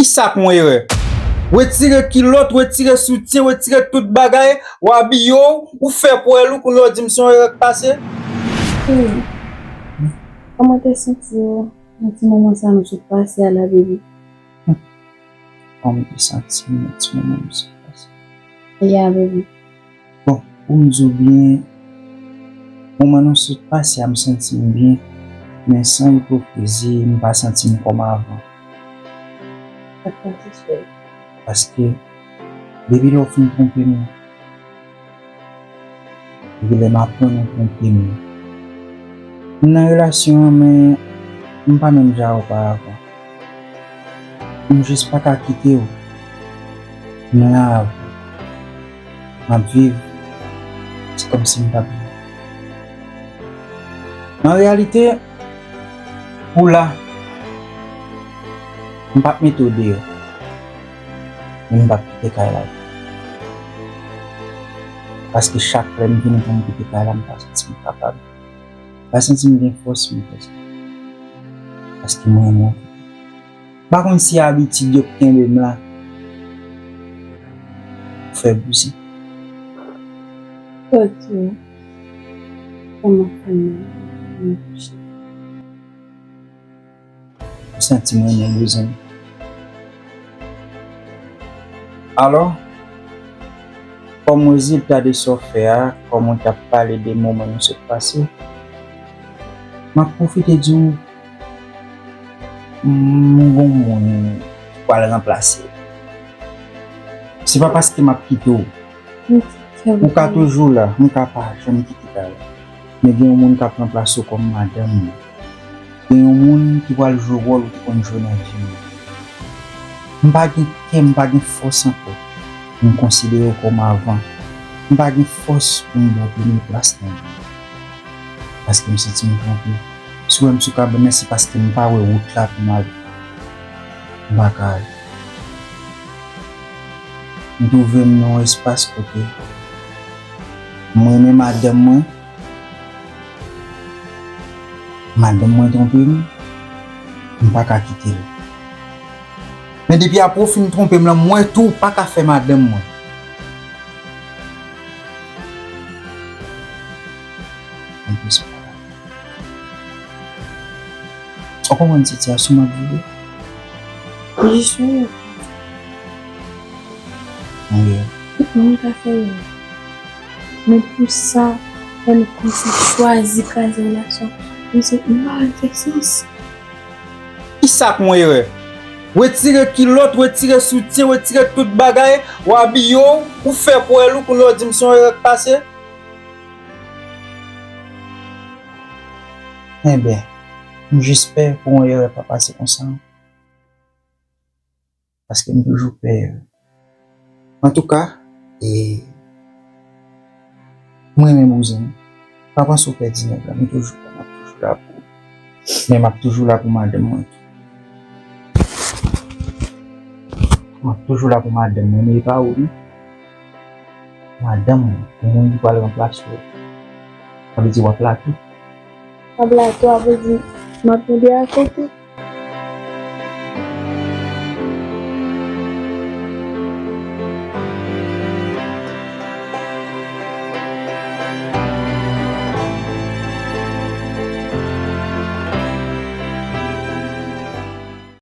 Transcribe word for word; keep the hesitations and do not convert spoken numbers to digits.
Kisa k yon erè? Retire kilòt, retire soutyen, retire tout bagay, w abiye w, ou fè pwèl ou, kounye a w di m se yon erè k pase? Kòman w te santi w nan ti moman sa nou sot pase a la, baby? Kòman m te santi m nan ti moman nou sot pase? Ya, baby. Bon, pou m di w byen, moman nou sot pase a, m santi m byen, men san ipokrizi, m pa santi m kòm avan. Sa k pase, cheri? Paske, depi lè w fin twonpe m, depi lè m aprann ou twonpe m, m nan relasyon an, men m pa menm jan oparavan. M jis pa ka kite w. M la avè w. M ap viv. Se kòmsi m pa t viv. An reyalite, pou la, m p ap mete w deyò. Men m p ap kite kay la. Paske chak lè m vini pou m kite kay la, m pa santi m kapab. M pa santi m gen fòs pou m fè sa. Paske m renmen w. M pa konn si abitid yo k kenbe m la pou fè bouzen. Oke. Kòman fè m nan kouche? M santi m renmen bouzen. Alò, kòm rezilta de sa w fè a, kòm ou t ap pale de moman nou sot pase, m ap pwofite di w, m gon moun ki pral ranplase w. Se pa paske m ap kite w. Ou ka toujou la, m ka pa janm kite kay la. Men gen yon moun k ap ranplase w kòm madanm mwen. Gen yon moun ki pral jwe wòl ou te konn jwe nan vi mwen. M pa gen kè, m pa gen fòs ankò pou m konsidere w kòm avan. M pa gen fòs pou m ba w premye plas nan vi m. Paske m santi m twonpe. Si w wè m sou kabann nan, se paske m pa wè wout la pou m ale. M pa ka ale. M twouve m nan yon espas kote m renmen madanm mwen. Madanm mwen twonpe m, m pa ka kite l. Men depi apre w fin twonpe m lan, m wè tou w pa ka fè madanm mwen. Anplis, w konprann sitiyasyon m ap viv la? Jis yon erè. Yon erè. Tout moun ka fè erè. Men pou sa, fò nou kòmanse chwazi kraze relasyon. Misye, m pa wè l fè sans. Kisa k yon erè? Retire kilòt, retire soutyen, retire tout bagay, w abiye w, ou fè pwèl ou, kounye a w di m se yon erè k pase? Enben, m jis pè pou yon erè pa pase konsa. Paske m toujou pè. Antouka, e, m renmen bouzen. Pa panse w pèdi nèg la, m toujou la, m ap toujou la pou ou. Men m ap toujou la pou madanm mwen tou. M ap toujou la pou madanm mwen, men e pa ou non. Madanm mwen, pou moun ki pral ranplase w. Sa vle di w ap la tou. W ap la tou, sa vle di m ap tande a kote.